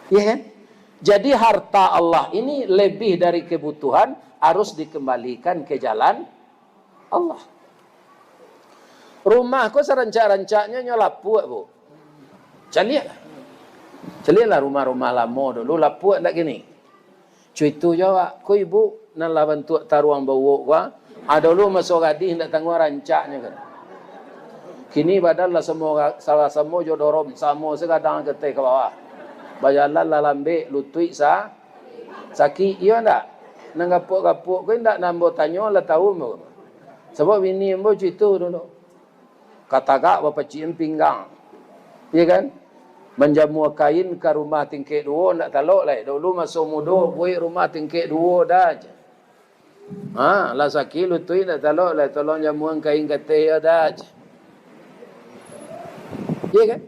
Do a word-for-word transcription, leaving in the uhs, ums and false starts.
Iya kan? Jadi harta Allah ini lebih dari kebutuhan, harus dikembalikan ke jalan Allah. Rumah ko sarancak-rancaknyo nyo lapuak, Bu. Caliaklah. Caliaklah rumah-rumah lamo dulu, lapuak ndak kini? Cuitu jo awak, ko ibu nan lah bantuak taruang bauwok ko, ah? Ah, dulu maso gadih ndak tangguang rancaknyo kan. Kini badan lah samo, salah samo jo dorom, samo sagadang ka ateh ka bawah. Bajalan lah lambek, lutuik sa-, sakik, iyo ndak? Nan gapuak-gapuak ko indak nan ambo tanyo lah tahu ambo. Sabab bini ambo cuitu dulu. Katagak bapacikan pinggang. Iya kan? Manjamua kain ka rumah tingkek duo ndak talok lai. Dulu maso mudo buek rumah tingkek duo dah je. Ha, lah sakik lutuik ndak talok lai, tolong jamuan kain ka ateh yo dah je. Iya kan?